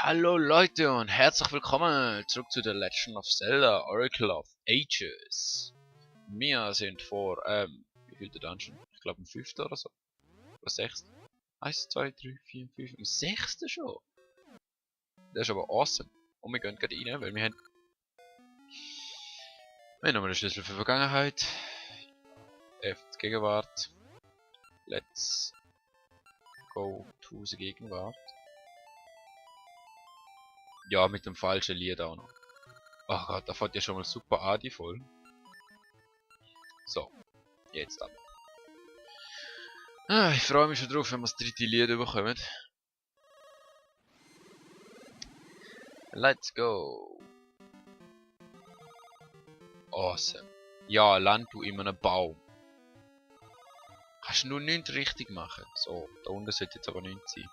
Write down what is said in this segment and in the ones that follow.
Hallo Leute und herzlich willkommen zurück zu The Legend of Zelda Oracle of Ages. Wir sind vor, wie viel der Dungeon? Ich glaube im 5. oder so. Oder 6. 1, 2, 3, 4, 5, im 6. schon. Das ist aber awesome. Und wir gehen gerade rein, weil wir haben nochmal den Schlüssel für Vergangenheit. F die Gegenwart. Let's go to the Gegenwart. Ja, mit dem falschen Lied auch noch. Oh Gott, da fährt ja schon mal super an, die voll. So, jetzt aber. Ich freue mich schon drauf, wenn wir das dritte Lied bekommen. Let's go. Awesome. Ja, land du in einem Baum. Kannst du nur nichts richtig machen. So, da unten sollte jetzt aber nichts sein.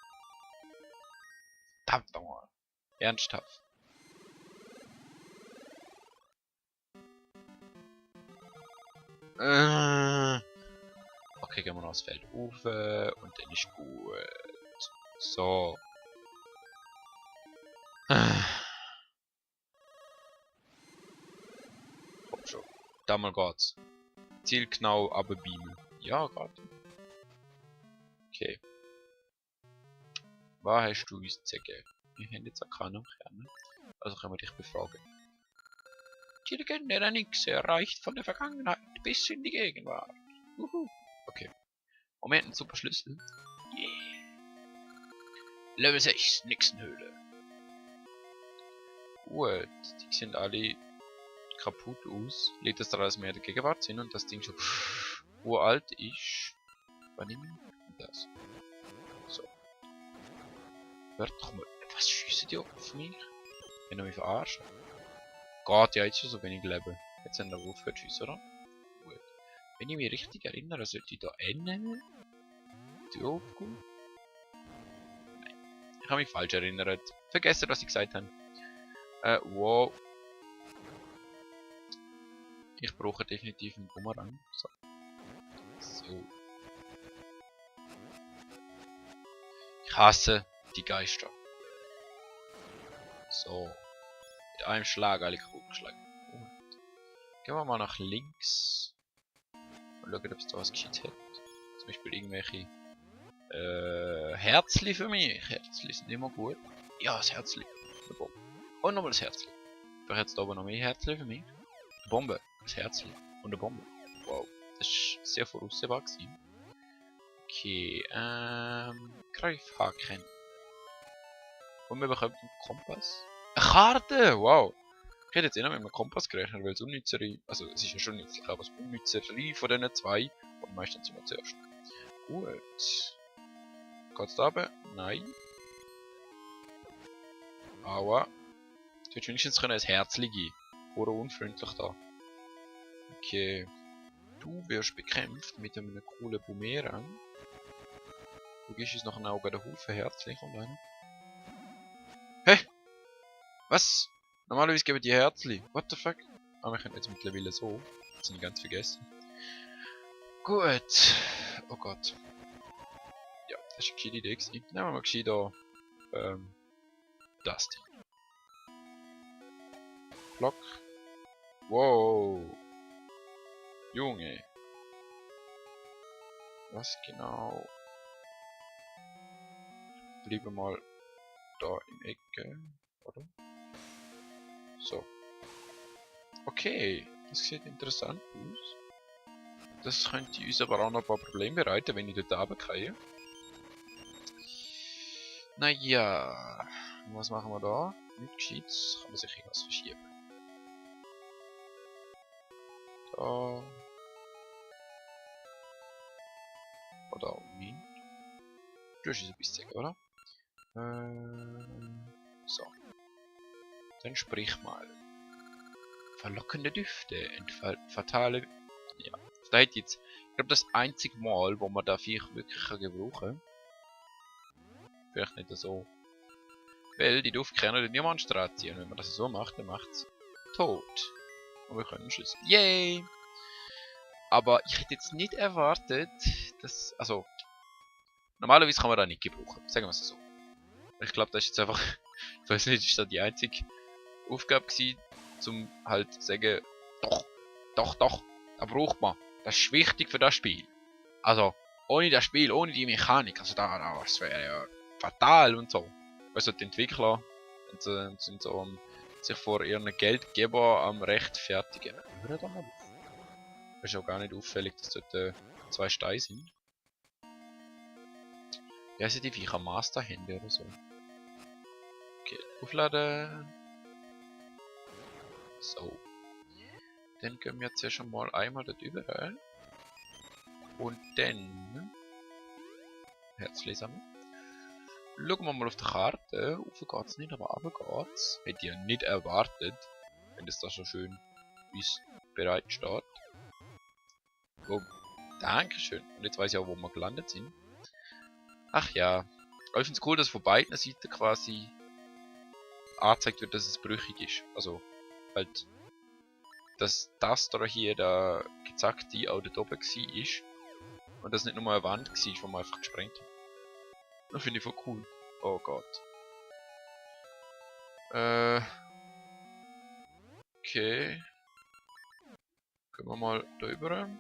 Verdammt nochmal. Ernsthaft. Okay, gehen wir noch das Feld rauf und dann ist gut. So. Komm schon. Da mal geht's. Zielgenau abbeamen. Ja, gerade. Okay. Was hast du uns zu sagen? Wir haben jetzt auch keinen Kern. Also können wir dich befragen. Die Legende der Nixe reicht von der Vergangenheit bis in die Gegenwart. Okay. Und wir haben einen super Schlüssel. Yeah. Level 6, Nixenhöhle. Gut, die sind alle kaputt aus. Liegt das daran, dass wir in der Gegenwart sind und das Ding schon uralt ist. Was nehmen wir das? So. Hört doch mal. Was schiessen die auf mich? Wenn ihr mich verarschen. Geht ja jetzt schon so wenig Leben. Jetzt haben wir aufgehört zu schiessen, oder? Gut. Wenn ich mich richtig erinnere, sollte ich da enden. Die aufgehen. Nein. Ich habe mich falsch erinnert. Vergessen, was ich gesagt habe. Wow. Ich brauche definitiv einen Bumerang. So. So. Ich hasse die Geister. So. Mit einem Schlag alle kaputt geschlagen. Gehen wir mal nach links. Und schauen, ob es da was geschieht hat. Zum Beispiel irgendwelche Herzli für mich. Herzli sind immer gut. Ja, das Herzli. Eine Bombe. Und nochmal das Herzli. Vielleicht jetzt da aber noch mehr Herzli für mich. Eine Bombe. Das Herzli. Und eine Bombe. Wow. Das ist sehr voraussehbar gewesen. Okay, Greifhaken. Und wir bekommen einen Kompass. Eine Karte! Wow! Ich hätte jetzt eher mit einem Kompass gerechnet, weil es unnützere, also es ist ja schon nützlich, aber das unnützere von diesen zwei und meistens immer zuerst. Gut. Geht's da oben? Nein. Aua. Du hättest wenigstens ein Herzli geben. Oder unfreundlich da. Okay. Du wirst bekämpft mit einem coolen Bumerang. Du gehst jetzt noch einen Auge der Hufe herzlich und einen. Hä? Was? Normalerweise geben die Herzli. What the fuck? Aber wir können jetzt mittlerweile so. Das habe ich ganz vergessen. Gut. Oh Gott. Ja, das ist eine gescheite Idee gewesen. Nehmen wir mal gescheit da. Das Ding. Block. Wow. Junge. Was genau? Bleiben mal da im Ecke, oder? So. Okay, das sieht interessant aus. Das könnte uns aber auch noch ein paar Probleme bereiten, wenn ich dort runtergehe. Naja, was machen wir da? Nicht gescheit, kann man sich irgendwas verschieben. Da. Oder auch nicht. Du hast es ein bisschen, oder? So. Dann sprich mal. Verlockende Düfte, fatale. Ja, da hat jetzt. Ich glaube, das einzige Mal, wo man da Viech wirklich gebrauchen kann. Vielleicht nicht so. Weil die Duftkerne den Diamantstrahl ziehen. Wenn man das so macht, dann macht es tot. Und wir können schießen. Yay! Aber ich hätte jetzt nicht erwartet, dass. Also. Normalerweise kann man da nicht gebrauchen. Sagen wir es so. Ich glaube, das ist jetzt einfach Ich weiß nicht, ist das die einzige Aufgabe gewesen, zum halt zu sagen, doch, da braucht man. Das ist wichtig für das Spiel. Also, ohne das Spiel, ohne die Mechanik, also das wäre ja fatal und so. Also die Entwickler sind so sich vor ihren Geldgeber am rechtfertigen. Hör doch mal auf. Ist auch gar nicht auffällig, dass dort 2 Steine sind. Wie heißen die Viecher? Masterhände oder so. Okay, aufladen. So. Dann gehen wir jetzt ja schon mal einmal dort überall. Und dann... Herzlich zusammen. Schauen wir mal auf die Karte. Rauf geht's nicht, aber runter geht's. Hätte ich ja nicht erwartet. Wenn das da so schön bis bereit steht. Oh, Dankeschön. Und jetzt weiß ich auch, wo wir gelandet sind. Ach ja. Ich finde es cool, dass von beiden Seiten quasi angezeigt wird, dass es brüchig ist. Also, halt, dass das da hier der gezackte auch dort oben war. Und das nicht nur eine Wand war, die man einfach gesprengt hat. Das finde ich voll cool. Oh Gott. Okay. Gehen wir mal da rüber.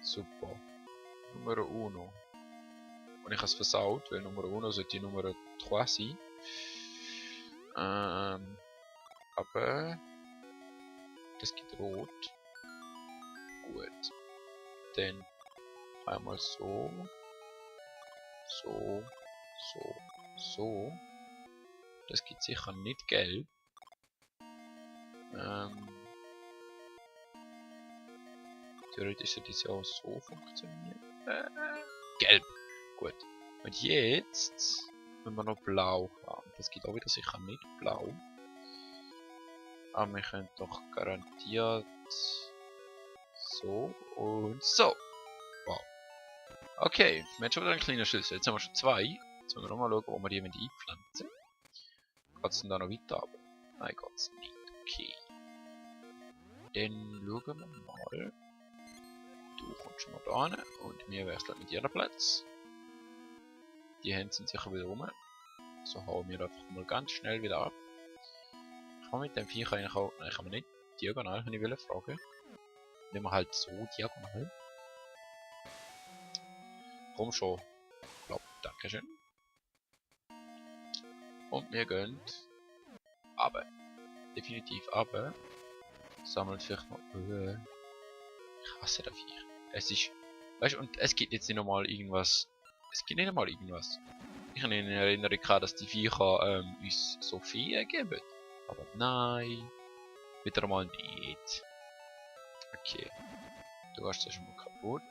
Super. Nummer 1. Und ich habe es versaut, weil Nummer 1 sollte die Nummer 3 sein. Aber das gibt rot. Gut. Dann einmal so. So. So. So. Das gibt sicher nicht gelb. Theoretisch sollte es ja auch so funktionieren. Gelb. Gut. Und jetzt, wenn wir noch blau haben. Das geht auch wieder sicher nicht blau. Aber wir können doch garantiert so und so. Wow. Okay, wir haben schon wieder einen kleinen Schlüssel. Jetzt haben wir schon 2. Jetzt müssen wir noch mal schauen, wo wir die einpflanzen. Geht es denn da noch weiter runter? Nein, geht es nicht. Okay. Dann schauen wir mal. Du kommst mal da hin und wir wechseln mit ihrem Platz. Die Hände sind sicher wieder rum. So hauen wir einfach mal ganz schnell wieder ab. Kann man mit dem Viech eigentlich auch... Nein, kann man nicht diagonal, wenn ich will fragen. Nehmen wir halt so diagonal. Komm schon. Klappt, dankeschön. Und wir gehen runter. Definitiv runter. Sammelt vielleicht noch... Ich hasse das Viech. Es ist... Weißt du, und es gibt jetzt nicht nochmal irgendwas... Es gibt nicht einmal irgendwas. Ich habe in Erinnerung gehabt, dass die Viecher uns so viel geben. Aber nein. Wieder mal nicht. Okay. Du hast das schon mal kaputt.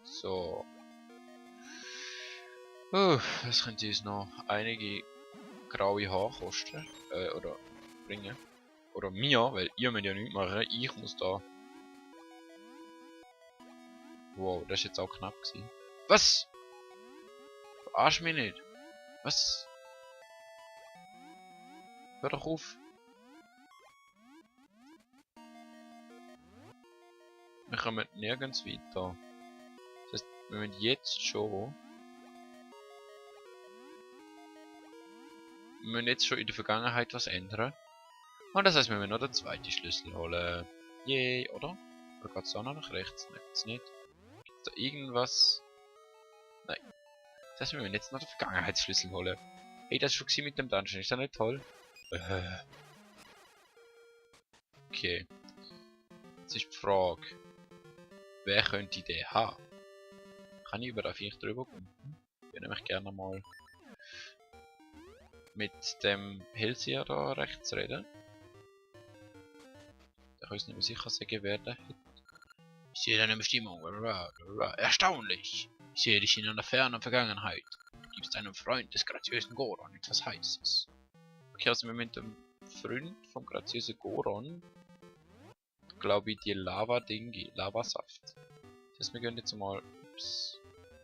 So. Das könnte uns noch einige graue Haare kosten. Oder bringen. Oder mir, weil ihr müsst ja nichts machen. Ich muss da... Wow, das ist jetzt auch knapp gewesen. Was? Verarsch mich nicht. Was? Hör doch auf. Wir kommen nirgends weiter. Das heißt, wir müssen jetzt schon... Wir müssen jetzt schon in der Vergangenheit was ändern. Und das heißt, wir müssen noch den zweiten Schlüssel holen. Yay, oder? Oder geht es da noch nach rechts? Nein, geht's nicht. Gibt's da irgendwas? Nein. Das heißt, wir müssen jetzt noch den Vergangenheitsschlüssel holen. Hey, das ist schon mit dem Dungeon. Ist das nicht toll? Okay. Jetzt ist die Frage. Wer könnte den haben? Kann ich über das Viech drüber kommen? Ich würde nämlich gerne mal mit dem Hellseher da rechts reden. Der kann uns nicht mehr sicher sagen, wer der hat. Ich sehe deine Bestimmung. Erstaunlich. Ich sehe dich in einer fernen Vergangenheit. Du gibst deinem Freund des graziösen Goron etwas Heißes. Okay, also wir mit dem Freund vom graziösen Goron, glaube ich, die Lava-Dingi, Lavasaft. Das heißt, wir gehen jetzt mal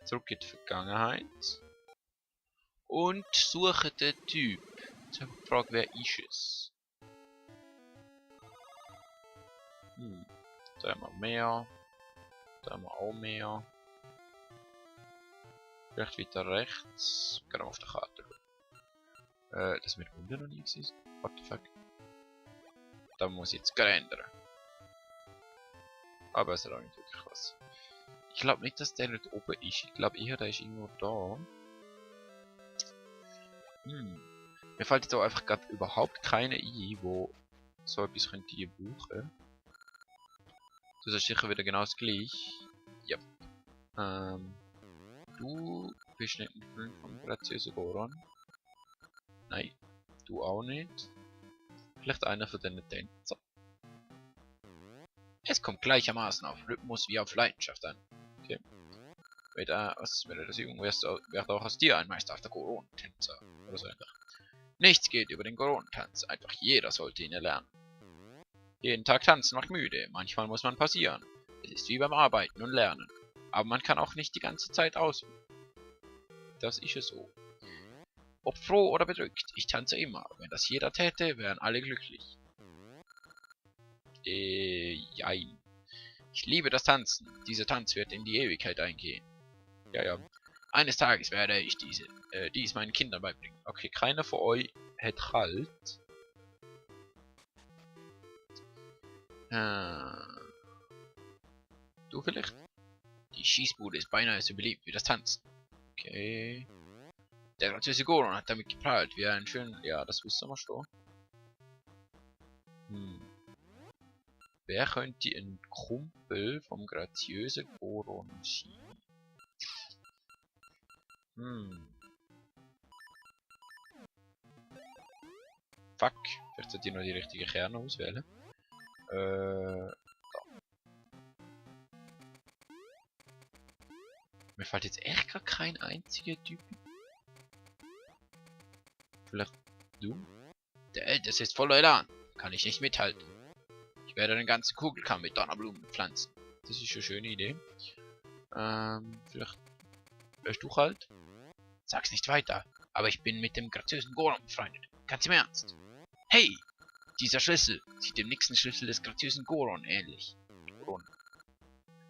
zurück in die Vergangenheit und suchen den Typ. Jetzt habe ich die Frage, wer ist es? Da haben wir mehr. Da haben wir auch mehr. Vielleicht weiter rechts. Genau auf der Karte. Das mit unten noch nie gewesen. What the fuck? Da muss ich jetzt gerade ändern. Aber es ist auch nicht wirklich was. Ich glaube nicht, dass der nicht oben ist. Ich glaube eher, der ist irgendwo da. Mir fällt jetzt auch einfach gerade überhaupt keine ein, wo so etwas könnte ich brauchen. Das ist sicher wieder genau das gleiche. Ja. Du bist nicht ein Freund vom graziösen Goron. Nein, du auch nicht. Vielleicht einer von diesen Tänzern. Es kommt gleichermaßen auf Rhythmus wie auf Leidenschaft an. Okay. Wenn das Übung wird auch aus dir ein meisterhafter Goron-Tänzer. Oder so einfach. Nichts geht über den Goron-Tanz. Einfach jeder sollte ihn erlernen. Jeden Tag tanzen macht müde. Manchmal muss man pausieren. Es ist wie beim Arbeiten und Lernen. Aber man kann auch nicht die ganze Zeit ausüben. Das ist es so. Ob froh oder bedrückt, ich tanze immer. Wenn das jeder täte, wären alle glücklich. Jein. Ich liebe das Tanzen. Dieser Tanz wird in die Ewigkeit eingehen. Ja. Eines Tages werde ich dies meinen Kindern beibringen. Okay, keiner von euch hat halt. Du vielleicht? Die Schießbude ist beinahe so beliebt wie das Tanzen. Okay. Der graziöse Goron hat damit geprahlt, wie ein schön... Ja, das wissen wir schon. Wer könnte ein Kumpel vom graziösen Goron sein? Fuck. Vielleicht sollte ich noch die richtige Kerne auswählen. Da. Mir fällt jetzt echt gar kein einziger Typ. Vielleicht du? Der Älteste ist voller Elan. Kann ich nicht mithalten. Ich werde den ganzen Kugelkamm mit Donnerblumen pflanzen. Das ist eine schöne Idee. Vielleicht wärst du halt? Sag's nicht weiter. Aber ich bin mit dem graziösen Goron befreundet. Ganz im Ernst. Hey! Dieser Schlüssel sieht dem nächsten Schlüssel des graziösen Goron ähnlich.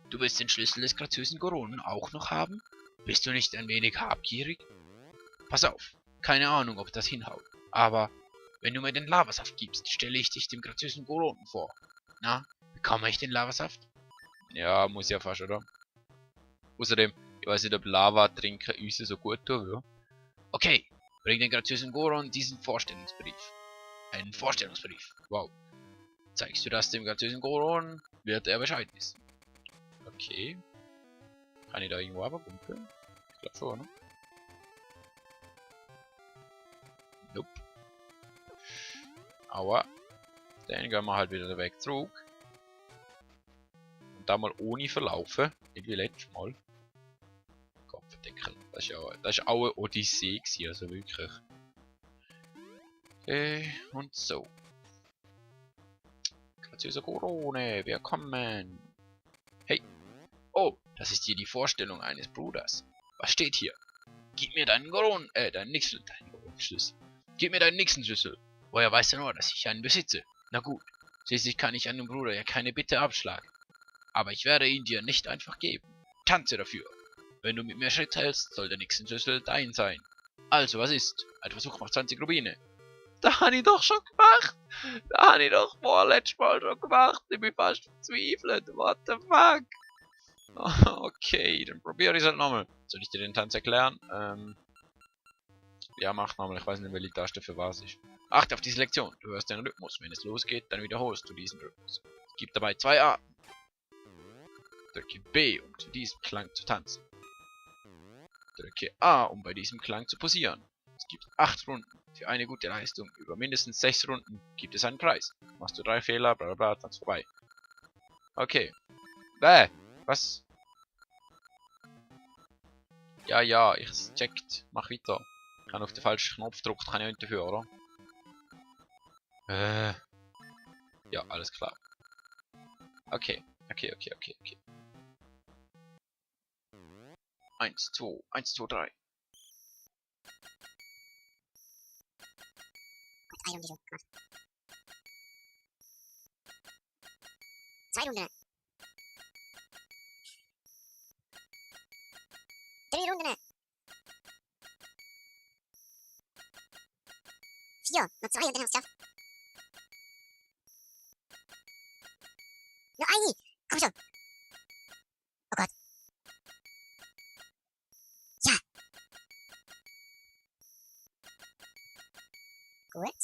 Du willst den Schlüssel des graziösen Goron auch noch haben? Bist du nicht ein wenig habgierig? Pass auf. Keine Ahnung, ob das hinhaut. Aber wenn du mir den Lavasaft gibst, stelle ich dich dem graziösen Goron vor. Na, bekomme ich den Lavasaft? Ja, muss ja fast, oder? Außerdem, ich weiß nicht, ob Lava trinken uns so gut tun will. Okay, bring den graziösen Goron diesen Vorstellungsbrief. Einen Vorstellungsbrief. Wow. Zeigst du das dem graziösen Goron, wird er Bescheid wissen. Okay. Kann ich da irgendwo runterkumpeln? Ich glaube schon, ne? Nope. Aber dann gehen wir halt wieder den Weg zurück. Und da mal ohne verlaufen. Nicht wie letztes Mal. Kopfdeckel. Das ist auch eine Odyssee gewesen, also wirklich. Okay, und so. Graziöser Gorone, willkommen. Hey. Oh, das ist hier die Vorstellung eines Bruders. Was steht hier? Gib mir deinen Goron, deinen Schlüssel. Gib mir deinen nächsten Schlüssel. Woher weiß er nur, dass ich einen besitze? Na gut, schließlich kann ich einem Bruder ja keine Bitte abschlagen. Aber ich werde ihn dir nicht einfach geben. Tanze dafür. Wenn du mit mir Schritt hältst, soll der nächste Schlüssel dein sein. Also, was ist? Ein Versuch macht 20 Rubine. Da habe ich doch schon gemacht. Da habe ich doch vorletztes Mal schon gemacht. Ich bin fast verzweifelt. What the fuck? Okay, dann probiere ich es halt nochmal. Soll ich dir den Tanz erklären? Ja, mach nochmal. Ich weiß nicht, welche Taste für was ist. Achte auf diese Lektion. Du hörst den Rhythmus. Wenn es losgeht, dann wiederholst du diesen Rhythmus. Es gibt dabei 2 Arten. Drücke B, um zu diesem Klang zu tanzen. Drücke A, um bei diesem Klang zu posieren. Es gibt 8 Runden. Für eine gute Leistung über mindestens 6 Runden gibt es einen Preis. Machst du 3 Fehler, bla bla bla, dann ist vorbei. Okay. Was? Ja, ich checkt. Mach weiter. Ich habe auf den falschen Knopf gedrückt, kann ich nicht dafür, oder? Ja, alles klar. Okay. 1, 2, 1, 2, 3. Eine Runde so gemacht. 2 Runden. 3 Runden. 4. Noch 2 und dann haben wir es geschafft. Nur eine. Komm schon. Oh Gott. Ja. Gut.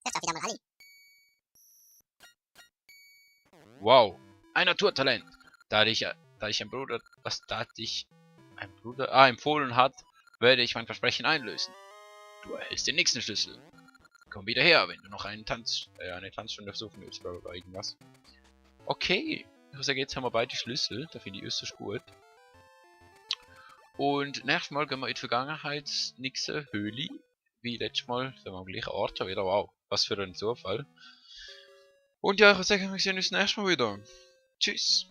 Trifft auch wieder mal alle. Wow, ein Naturtalent. Da dich ein Bruder, empfohlen hat, werde ich mein Versprechen einlösen. Du erhältst den nächsten Schlüssel. Komm wieder her, wenn du noch eine Tanzstunde versuchen willst, oder irgendwas. Okay, ich würde sagen, jetzt haben wir beide Schlüssel, da finde ich äußerst gut. Und nächstes Mal gehen wir in die Vergangenheit, nächste Höhle, wie letztes Mal, sind wir am gleichen Ort wieder. Wow, was für ein Zufall. Und ja, ich würde sagen, wir sehen uns nächstes Mal wieder. Tschüss.